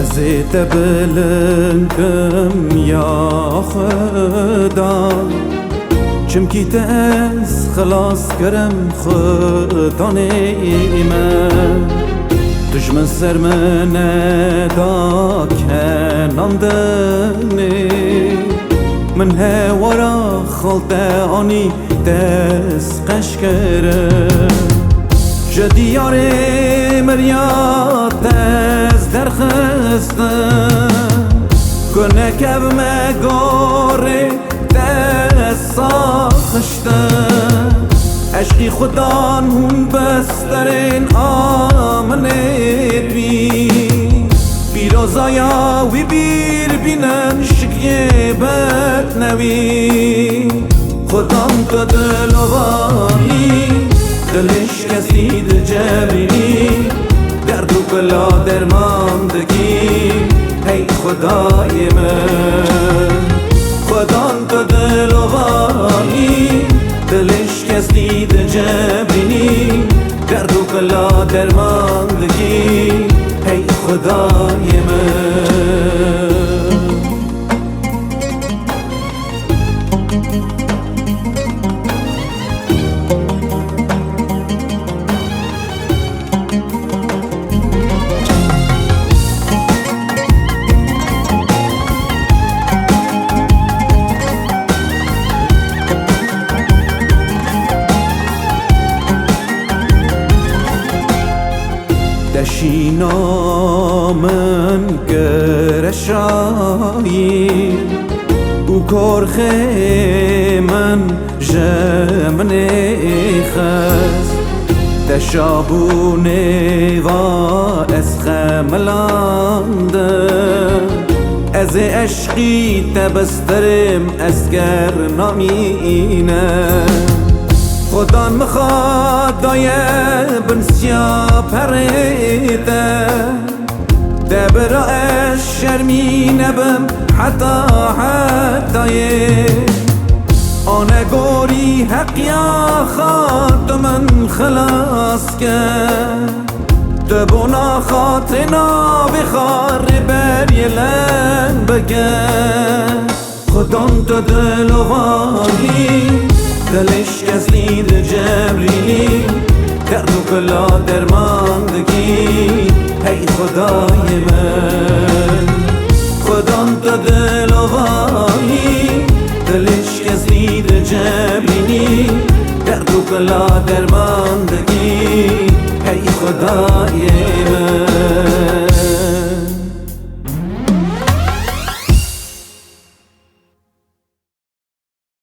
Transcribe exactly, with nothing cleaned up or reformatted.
Ez ê te bilind kim ya Xuda, çimkî te ez xilas kirim Xudanê me. Dijmin ser min neda kenandinê, min hewara xal te anî dest qeşkirin. Ji diyarê miriya te ez derxistin, ku nekevime gorê te ez saxiştin. Eşqî Xudan hûn besterên aminê bî, pîrozaya wî bîr bînin şikiyê betnewî. Xudan tu dilovan î, dilê şikestî dicebrînî, derd û bila derman dikî, hey Xwedayê min. Xudan tu dilovan î, dilê şikestî dicebrînî, derd û bila derman dikî, hey Xwedayê min. Te şîna min gireşayî û korxê min ji min ê xist. Te şabûnê va ez xemilandim. Ez ê eşqî te bistirim, ez ger namînim. Xudan min xwe daye bin siya perê te. De bira ez şermî nebim heta hetayê. Ane gorî heqiya xwe tu min xilas ke. Tu bona xatirê navê xwe rêberiyê leng bike. Xudan tu dilovan î, dilê şikestî dicebrînî, derd û bila derman dikî, hey Xwedayê min. Xudan tu dilovan î, dilê şikestî dicebrînî, derd û bila derman dikî, hey Xwedayê min.